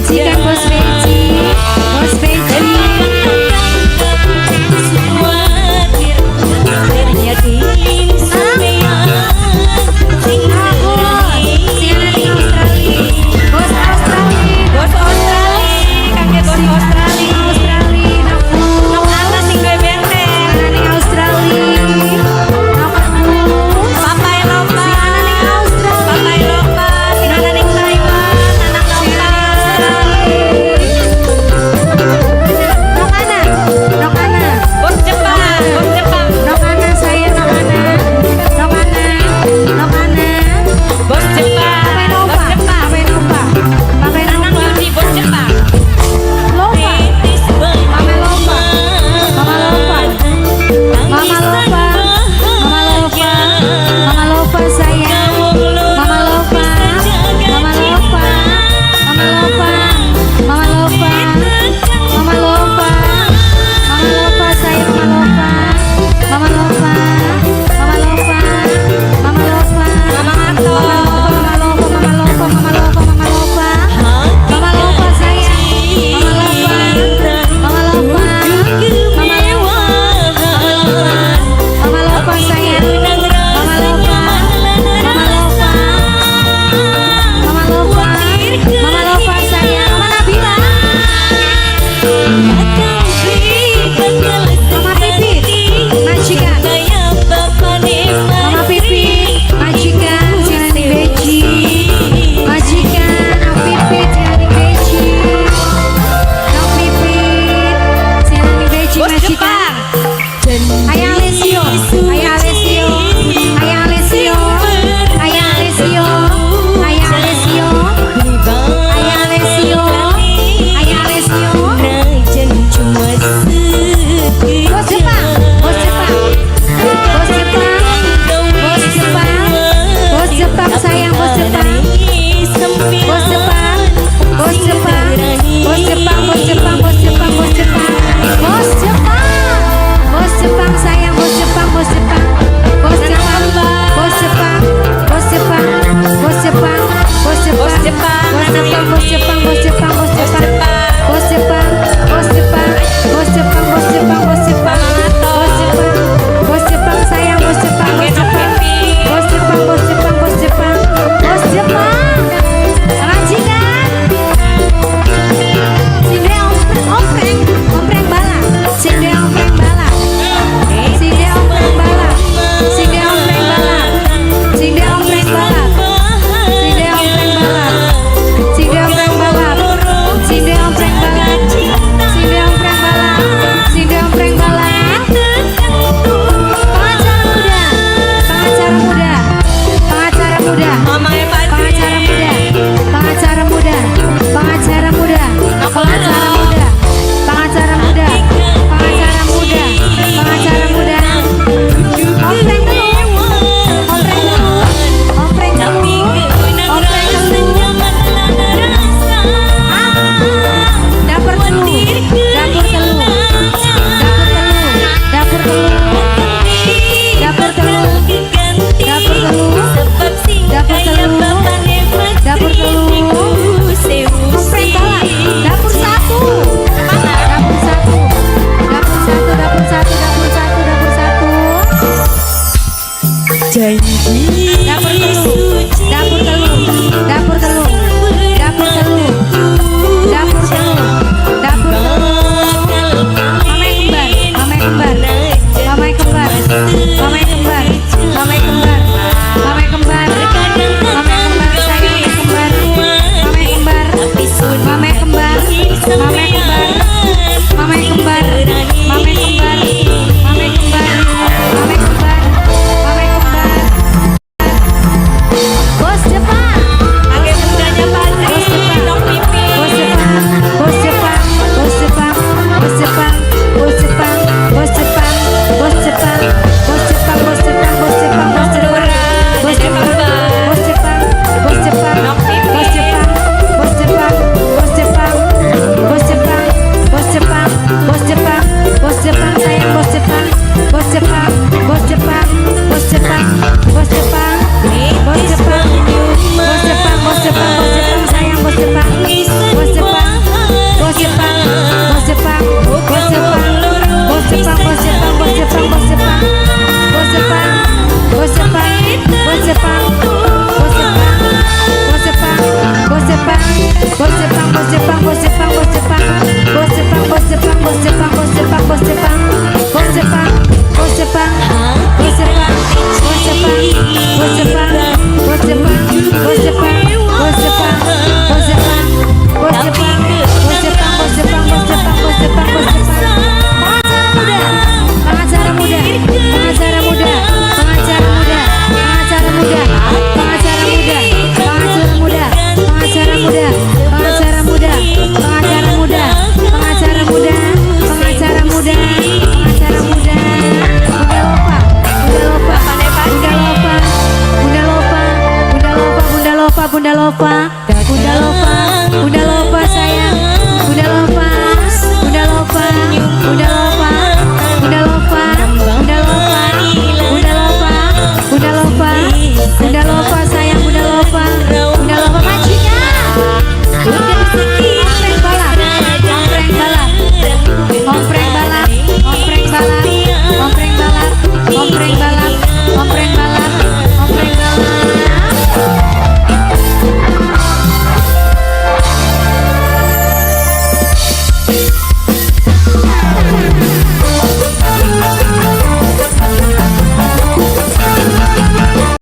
Majikan Bos Beji, Bos Beji. Aku, sing ana ning Australia. Bos Australia. Bos Australia, kangge bos Australia. Australia, aku. Nok ana sing duwe benteng. Sing ana ning Australia. Nok aku. Papa Eropa. Sing ana ning Australia. Papa Eropa, sing ana ning Taiwan, anak Sing ana ning Eropa. Australia. Nok ana, nok ana. Bos Jepang, bos Jepang. Nok ana saya, nok ana. Nok ana, nok ana. Bos Jepang. Papai Bos Nova, Jepang. Papai Nova, Papai Nanang Nova. Yudi bos Jepang. Lova, Mama Lova, Mama Lova, Mama Lova, Mama Lova, Mama Lova sayang, Mama Lova, Mama Lova, Mama Lova, Mama Lova, Mama Lova, Mama Lova sayang, Mama Lova, Mama Lova, Mama Lova, Mama Lova, Mama Ato. Mama Lova, Mama Lova, Mama Lova, Mama Lova, Mama Lova sayang, Mama Lova, Mama Lova, Mama Lova, Mama Lova sayang, Mama Lova, Mama Lova, Mama Lova, Mama Lova sayang, Mama Nabila, Mama Pipit, majikan, Mama Pipit, majikan, sing ning Beji, majikan, Nok Pipit, sing ning Beji, Nok Pipit, sing ning Beji, Bos majikan. Jepang. Ayah Alessio, Ayah Alessio, Ayah Alessio, Ayah Alessio, Ayah Alessio, Ayah Alessio, Ayah Alessio. Bos Jepang, Bos Jepang, Bos Jepang, Bos Jepang, Bos Jepang sayang, Bos Jepang, Bos Jepang, Bos Jepang, Bos Jepang, Bos Jepang, Bos Jepang, Bos Jepang, Bos Jepang, Bos Jepang sayang, Bos Jepang, Bos Jepang, Bos Jepang, Bos Jepang, Bos Jepang, Bos Jepang, Bos Jepang, Bos Jepang, Bos Jepang, Bos Jepang, Bos Jepang, Bos Bos Jepang, Jepang. Bos Jepang, Bos Jepang, Bos Jepang, Bos Jepang, Bos Jepang, Bos Jepang, Bos Jepang sayang, Bos Jepang, Bos Jepang, Bos Jepang, Bos Jepang, Bos Jepang, Bos Jepang, majikan, sing duwe ompreng, ompreng balap, sing duwe ompreng balap, sing duwe ompreng balap, sing duwe ompreng balap, sing duwe ompreng balap, sing duwe ompreng balap, sing duwe ompreng balap, sing duwe ompreng balap, sing duwe ompreng balap, sing duwe ompreng balap. Pengacara muda, pengacara muda, pengacara muda, Mama Fadri. Pengacara muda, pengacara muda, pengacara muda, pengacara muda, pengacara muda, pengacara muda, pengacara muda. Ompreng telu, ompreng telu, ompreng telu, ompreng telu. Ah, dapur telu, dapur telu, dapur telu, dapur telu, dapur telu, dapur telu, dapur telu, ompreng balap, dapur satu, dapur satu, dapur satu, dapur satu, dapur satu, dapur satu, dapur telu, dapur telu, dapur telu, dapur telu, dapur telu, dapur telu. Mama kembar, mama kembar, mama kembar, mama kembar, mama kembar, mama kembar, mama kembar, sayang mama kembar, mama kembar, mama kembar, mama kembar.